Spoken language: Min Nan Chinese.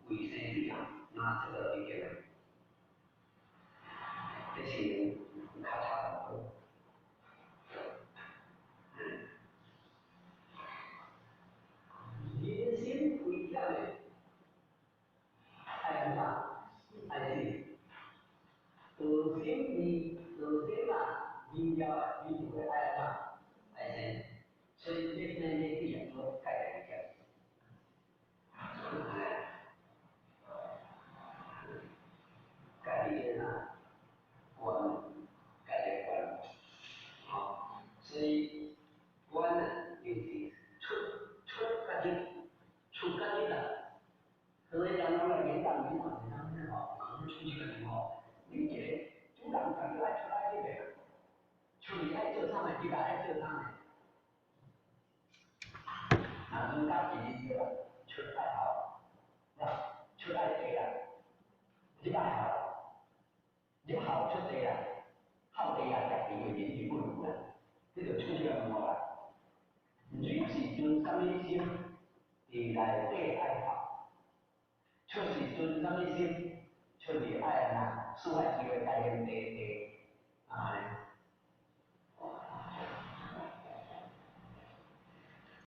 為生死啊，哪這個已經，這是較差不多。人生危險的，愛按怎？愛死。道心二，道心啊，明了的，明了的愛按怎？愛生。所以這生這死啊，都解決得。哎，家己的哪觀，家己觀，吼，所以觀啊，就是出出家己，出家己啦。所以人攏來演講演講演講吼，人出去個地方，你一個主人家己愛出來這個，出去愛做啥物，你家愛做啥物？啊，儒家是對啦，出愛孝，啊，出愛地啦，入愛孝，入孝出地啦，孝地啊，家己為民是不如啦，這就出這個問啦。入是存啥物心？佇內底愛孝，出是存啥物心？出是愛按怎？使愛機會家己地地，啊。